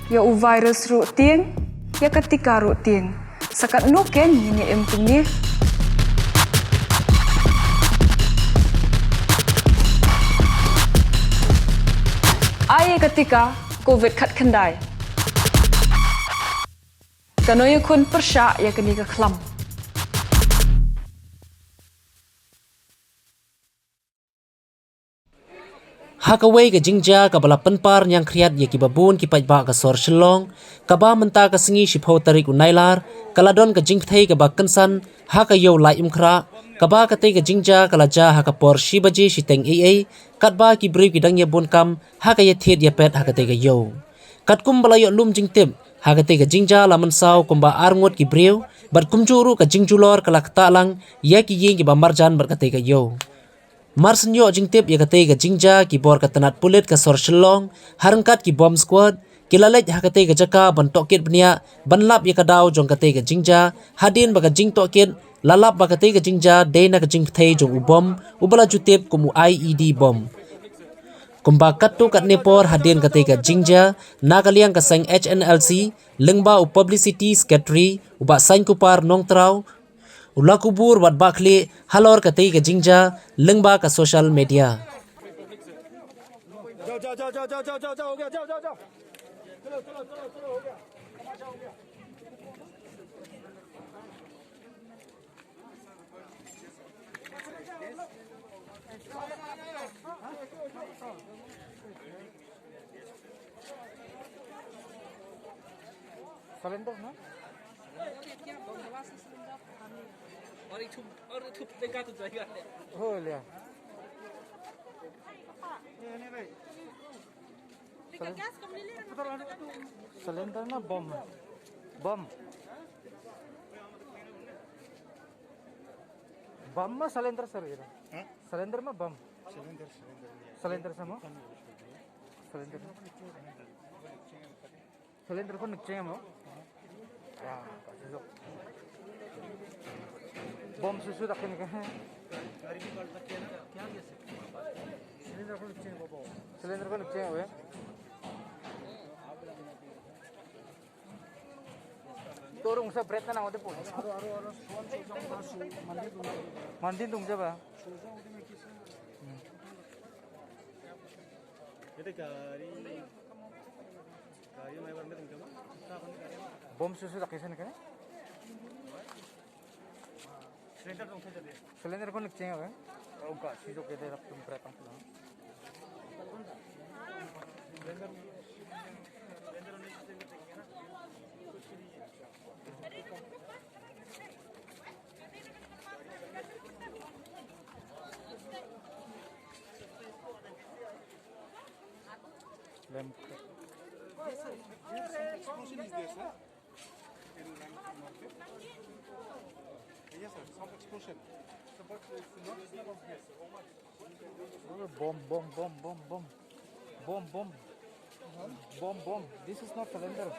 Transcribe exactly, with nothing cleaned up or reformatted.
Ïa u virus ruh tieng, ïa ka tika ruh tieng. Sa katno kein ngin ïa im kumne? Ai ïa ka tika Covid khatkhyndai. Kano ïakhun pyrshah ïa kane ka khlam? Ha kawei ka jingjia kaba la pynpar ñiangkhriat ïa kiba bun ki paidbah ka sor Shillong, kaba mynta ka sngi shiphew tarik u Nailar, ka la don ka jingpyrthei kaba kynsan ha ka Ïew Laitumkhrah, kaba katei ka jingjia ka la jia ha ka por shi baje shiteng eiei, katba ki briew ki dang ïa bun kam ha ka ïathied ïapet ha katei ka ïew. Katkum ba la ïoh lum jingtip, ha katei ka jingjia la mynsaw kumba ar ngut ki briew, bad kumjuh ruh ka jingjulor ka la ktah lang ïa ki ïing kiba marjan bad katei ka ïew. Mar shen ïoh jingtip ïa katei ka jingjia, ki bor ka tnat pulit ka sor Shillong, ha ryngkat ki bomb squad, ki la leit ha katei ka jaka ban tohkit bniah ban lap ïa ka daw jong katei ka jingjia, hadien ba ka jingtohkit la lap ba katei ka jingjia dei na ka jingpyrthei jong u bomb uba la ju tip kum u I E D bomb. Kumba katto katne por hadien katei ka jingjia, na ka liang ka seng H N L C, lyngba u Publicity Secretary, u Bah Sainkupar Nongtraw, u la kubur bad bakhlieh halor katei ka jingjia lyngba ka social media. Surrender, no? और एक ठो, और एक ठो फेंका तो जाएगा। हो लिया। Surrender na bomb? Bomb. Bomb ma surrender, sir, ira? Hah? Surrender ma bomb? Surrender, surrender. Surrender sama? Surrender. Cylinder ko nukcheng mo? Ya, pasi so. Bomb susu tak ni ka. Cylinder ko nukcheng mo? Cylinder ko nukcheng mo, ya? Torung sa bret na nang ote po. Mandin tung jaba. Bomb susu tak kisan kan? Cylinder ko nukcheng apa? Oh, ka, si jok kita rap tum pratang pulang. Lamp. Explosion is there, sir. In Lamp market. Yes, sir. Some explosion. So, but it's not smell of gas. Oh, bomb, bomb, bomb, bomb, bomb. Bomb, bomb. Bomb, bomb. This is not cylinder.